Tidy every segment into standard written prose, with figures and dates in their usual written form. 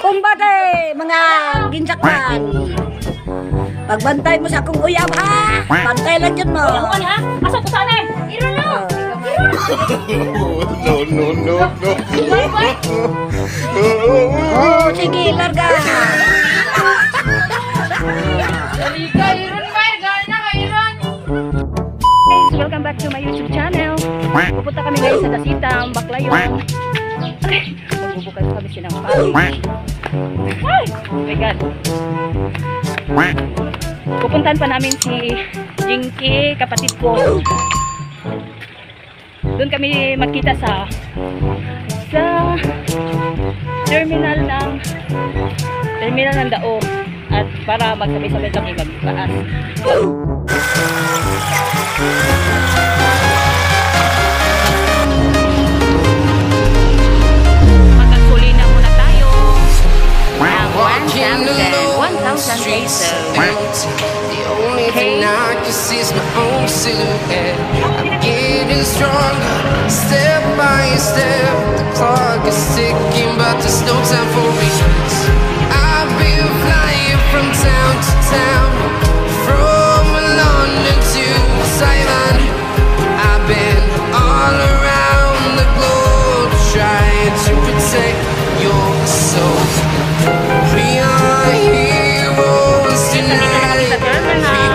Kumbate, mga ginsakpan. Pagbantay mo sa akong uyab, ha? Bantay lang yun mo. Ano ha? Asa ko sana eh? Oh. No, no, no, no. Oh, sige, larga. Guys, welcome back to my YouTube channel. Pupunta kami ngayon sa Dasitang, Baclayon. Ay, magbubukas kami silang pali. Ay, oh my God. Pupuntahan pa namin si Jinky, kapatid ko. Doon kami magkita sa terminal ng Dao at para magsabay-sabay kami magtaas. Magkasulina muna tayo. Ang Walking alone, 1,000 streets pesos. Empty. The only thing I can see is my own silhouette. I'm getting stronger, step by step. The clock is ticking, but there's no time for regrets. I've been flying from town to town, from London to Taiwan. I've been all around the globe trying to protect your soul. We are heroes tonight. We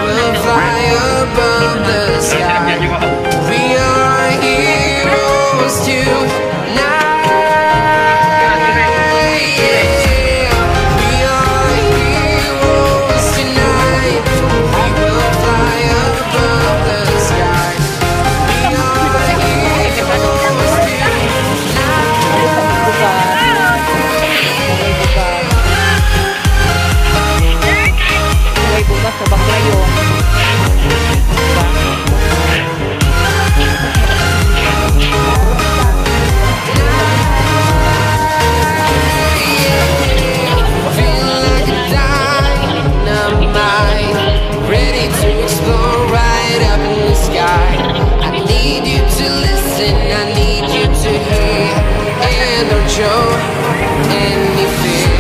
will fly above the sky. We are heroes tonight. Yeah. We are heroes tonight. We will fly above the sky. We are heroes tonight. Bukas. May bukas sa Baclayon. Diba? Feel like a dynamite, ready to explode right up in the sky. I need you to listen, I need you to hear, and don't show any fear.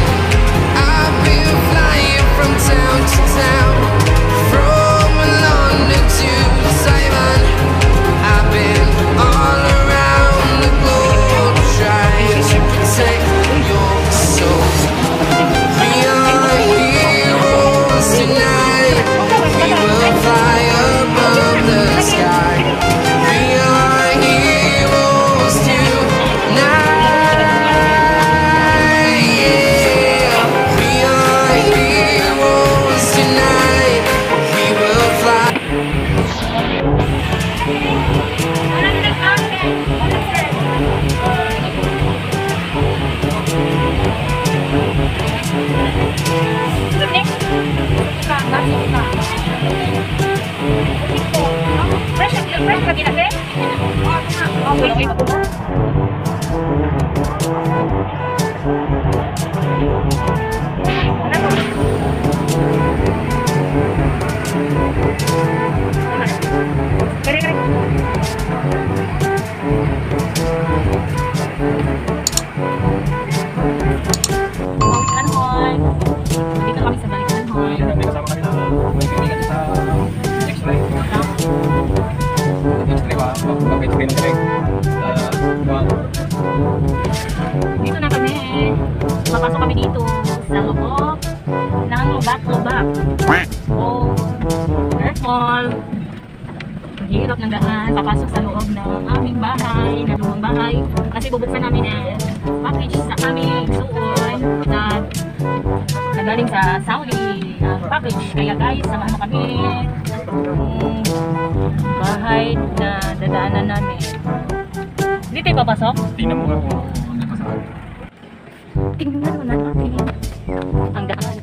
I've been flying from town to town, from London to Taiwan. I've been all around the globe trying to protect your soul. We are heroes tonight. We will fly above the sky. We are heroes tonight. Yeah. We are heroes tonight. We will fly. Fresh, fresh lagi na, Okay, Kare, kare. Balikanhon. Dito kami sa Balikanhon. May kasama kami na may kaibigan sa X-ray. X-ray ba? Mag-X-ray ng direct. Dito na kami. Papasok kami dito sa loob ng Lubak-Lubak. Oh, careful. Ang hirap ng daan. Papasok sa loob ng aming bahay, na lumang bahay. Kasi bubuksan namin ang package sa aming suon na galing sa Saudi package. Kaya guys, samahan mo kami. Yung bahay na dadaanan namin. Hindi tayo papasok? Tingnan mo nga kung ano pa sa akin. Tingnan mo natin ang daan.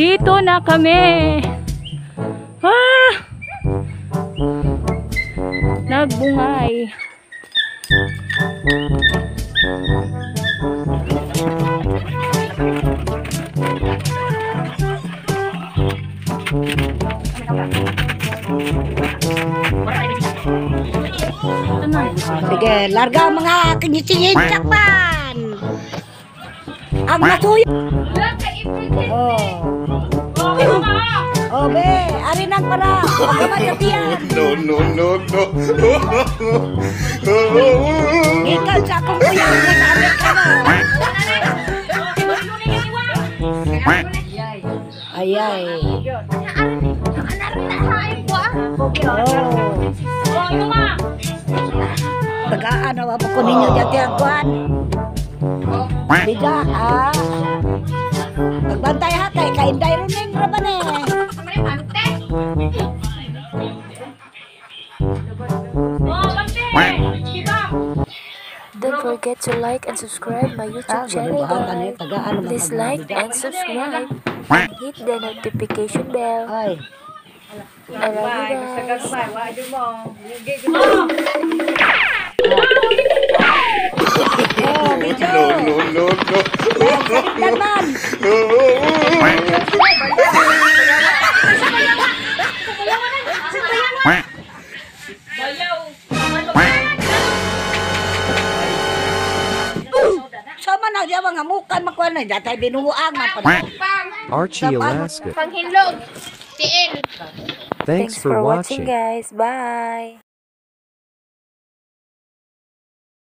Dito na kami. Ah! Nagbungay. Ito na. Sige, larga ang mga kinyitsing-injakman. Ang masuyo. Oh. Oh, be, ari nang para. Pagkaman sa tiyan. No, no, no, no. Ikaw sa akong kuya nga sa Amerikano. Ay, ay. Oh. Tagaan na ko ninyo dyan tiyang kuan. Bida, ah. Pagbantay ha, kay kainday rin yung raban eh. Don't forget to like and subscribe my Ah, YouTube channel, buhatan eh, guys. tagaan naman Please pag- like and subscribe and hit the notification bell. Ay, I love you guys. oh, medyo. No, no, no, no. Salikdan man. Sama na diya mga mukan makuha na datay binuang man pa. Archie, Alaska. Panghinlog. Tiil. Thanks for watching. Guys. Bye.